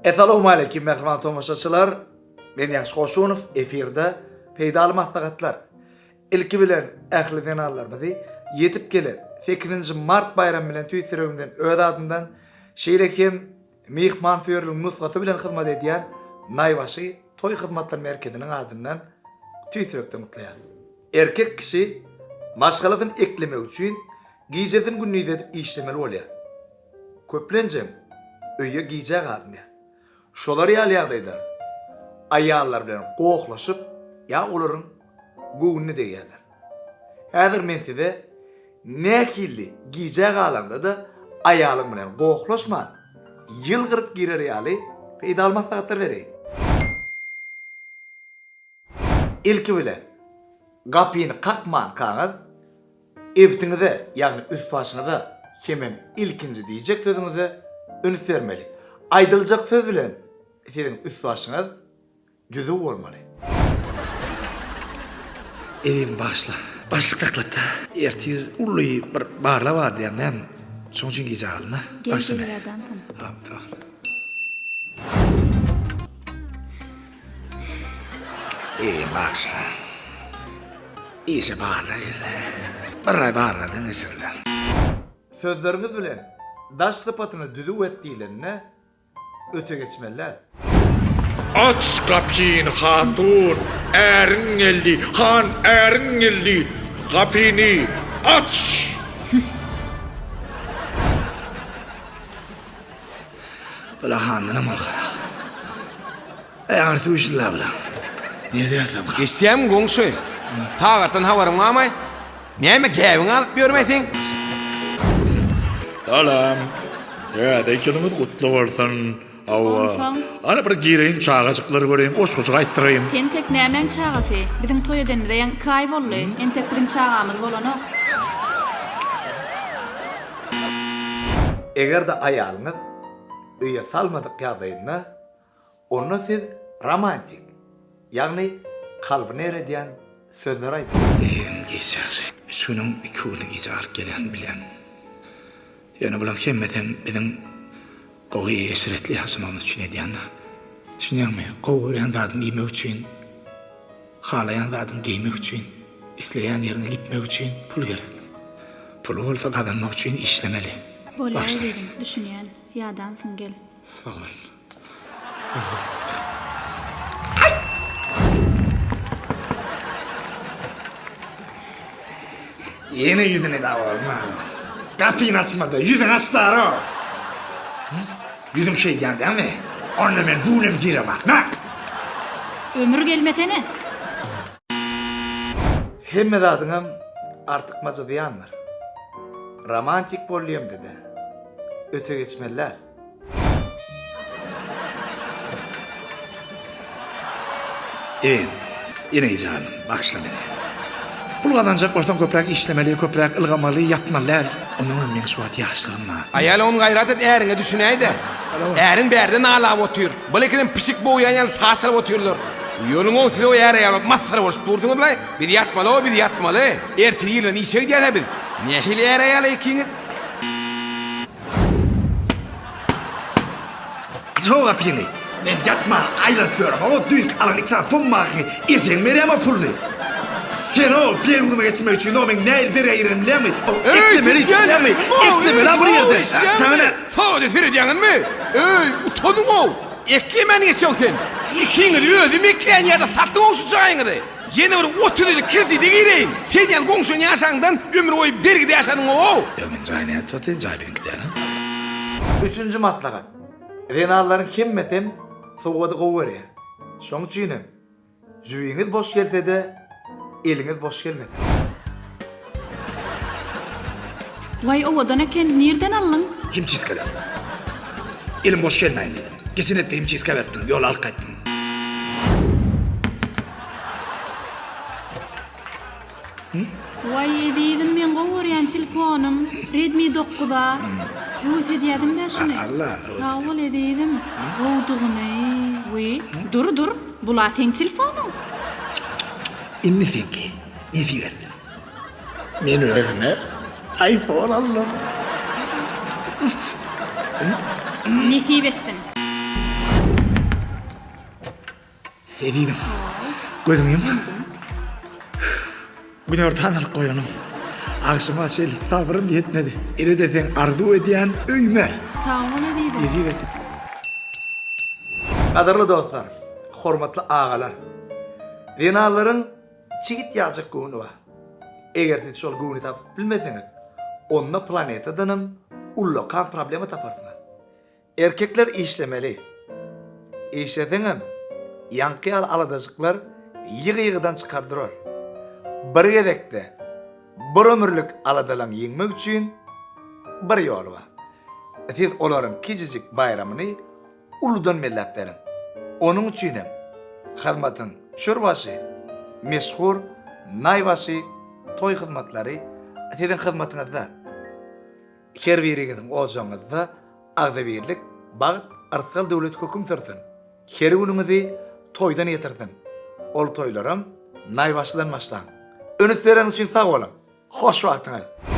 Essalawmaleýkim mähriban tomaşaçylar! Men Ýagşy Goşunow efirde Peýdaly maslahatlar. Ilki bilen ähli zenanlarymyzy ýetip gelen sekizinji mart baýramy bilen tüýs ýüregimden öz adymdan, şeýle hem myhmansöýerligiň nusgasy bilen hyzmat edýän Naýbaşy toý hyzmatlar merkeziniň adyndan tüýs ýürekden gutlaýaryn. Erkek kişi maşgalasyny eklemek üçin gijesini gündiz edip işlemeli bolýar. Köplenjem öýe gijä galynýar. Şolar ýaly ýagdaýda aýallar bilen gohlaşyp ýa olaryň göwnüne degýärler. Häzir men size nähili gijä galanda-da aýalyň bilen gohlaşman, ýylgyryp girer ýaly peýdaly maslahatlar bereýin. Ilki bilen, gapyny kakmankaňyz, ebtiňize, ýagny üst-başyňyza hemem ilkinji diýjek sözüňize üns bermeli. Aýdyljak söz bilen siziň üst-başyňyz düzüw bolmaly. Ezizim bagyşla. Başlyk saklatda. Ertir uly bir barlag bar diýýän näme? Şoň üçin gijä galdym-da. Gel Bagyşla gel meni. ýadansyň. Tamam tamam. Eý, bagyşla. Işe barlag geldi. Bir aý barlagdan geçirdiler. Sözleriňiz bilen daş sypatyňy düzüw et diýlende öte geçmeli däl. Aç gapyny hatun, äriň geldi, han äriň geldi, gapyny aç! Bula handanam gorkarak. Eý aňyrsy güýçli-la bulaň. Nirde ýatsam-ka? Eşidýämiň goňşy? Sagatdan habaryň barmaý? Näme gäbiňi alyp ýörmeý seň? Salam. Täze ýylyňyz gutly bolsun. Hawa. Onsoň? Ana bir gireýin çagajyklary göreýin, goşgujyk aýtdyraýyn. Entek nämäň çagasy? Biziň toý edenimize ýaňy iki aý boldy. Entek biziň çagamyz bolanok. Eger-de aýalyňyz öýe salmadyk ýagdaýynda, onda siz romantik, ýagny kalbyny eredýän sözler aýdyň. Ezizim giç ýagşy. Üç günüň iki güni gijä galyp gelýänini bilýän. Ýöne bulaň hemmesem biziň gowy eşretli ýaşamagymyz üçin edýänler. Düşünýäňmi? Gowy görýän zadyňy iýmek üçin, halaýan zadyňy geýmek üçin, isleýän ýeriňe gitmek üçin pul gerek. Puly bolsa gazanmak üçin işlemeli. Bolýa Başla. ezizim, düşünýän. Ýadansyň gel. Sag bol. Sag bol. Ýene ýüzüni dabalma. Gapyny açmada, ýüzüňi aç dara. Ýüzüň şeýdýän dälmi? Onda men bu günem giremak. Mä! Ömür gelmesene. Hemme zadyňam artykmajy zyýandyr. Romantik bol diýemde-de, öte geçmeli däl. Eý, eneý janym, bagyşla meni. Pul gazanjak bolsaň köpräk işlemeli, köpräk ylgamaly, ýatmaly däl. Onnoňam meň şu wagt ýaşlygym bar. Aýal on gaýrat et äriňe düşünäýdä. Äriň bärde nalap otyr. Bul ikisem pişik bogýan ýaly saz çalyp otyrlar. Uýalyňow siz o är aýal bolup masgara bolşup dursuňyzlaý. Biz ýatmaly-ow biz ýatmaly. Ertir irden işe gidýäs-ä biz. Nähili är aýal-a ikiňiz? Aç-ow gapyny. Men ýatman aýlanyp ýörem-ow, düýnki alan iki sany pommagyňy ejeň berýäm-ow puluny. Sen-ow bir günüme geçirmek üçin-ow meň nähili bergä girenimi bilýäňmi? Ow, eklemeli, bilýäňmi? Eklemeli-ä bir ýerde. Saňa nä? Sagada seredýäňizmi? Öý, utanyň-ow! Eklemän geçew sen. Ikiňizi özüm ekleýän ýa-da satyň-ow şu jaýyňyzy. Ýene bir 30 ýyl kredide gireýin. Sen ýaly goňşyň ýaşaňdan ömür boýy bergide ýaşadyň-ow! Ýok, men jaýy nädip sataýyn, jaý biziňki däl-ä. Üçünji maslahat. Zenanlaryň hemmesem sowgady gowy görýär. Şoň üçinem jübiňiz boş gelse-de, eliňiz boş gelmesin. Waý owadan eken nirden aldyň? Himçiskadan. Elim boş gelmäýin diýdim. Geçen hepde himçiska beripdiň, ýola alyp gaýtdym. Waý ezizim meň gowy görýän telefonym Redmi dokuz a höwes edýädim-dä şuny. Sag bol ezizim gowudygyny. Wiý dur dur bula seň telefonyň. Indi seňki nesip etsin. Men özüme iPhone aldym. Nesip etsin. Ezizim. Gözüňi ýum. Günortan alyp goýanym. Agşama çenli sabrym ýetmedi. Ine-de seň arzuw edýän öýüme. Sag bol ezizim. Nesip et. Gadyrly dostlar, hormatly agalar! Zenanlaryň çigit ýaljak göwni bar. Eger siz şol göwni tapyp bilmeseňiz, onda planetadanam ullakan problema taparsyňyz. Erkekler işlemeli. Işleseňem, ýaňky ýaly aladajyklar ýygy-ýygydan çykar durar. Bir gezekde bir ömürlik aladalaň ýeňmek üçin bir ýoly bar. Siz olaryň kiçijik baýramyny uludan belläp beriň. Onuň üçinem hyzmatyň çürbaşy, meşhur naýbaşy toý hyzmatlary siziň hyzmatyňyzda. Her biriňiziň ojagyňyzda agzybirlik, bagt, yrsgal-döwlet höküm sürsün. Her günüňizi toýdan getirsin. Ol toýlaram naýbaşydan başlaň. Ünüs bereniňiz üçin sag boluň. Hoş wagtyňyz!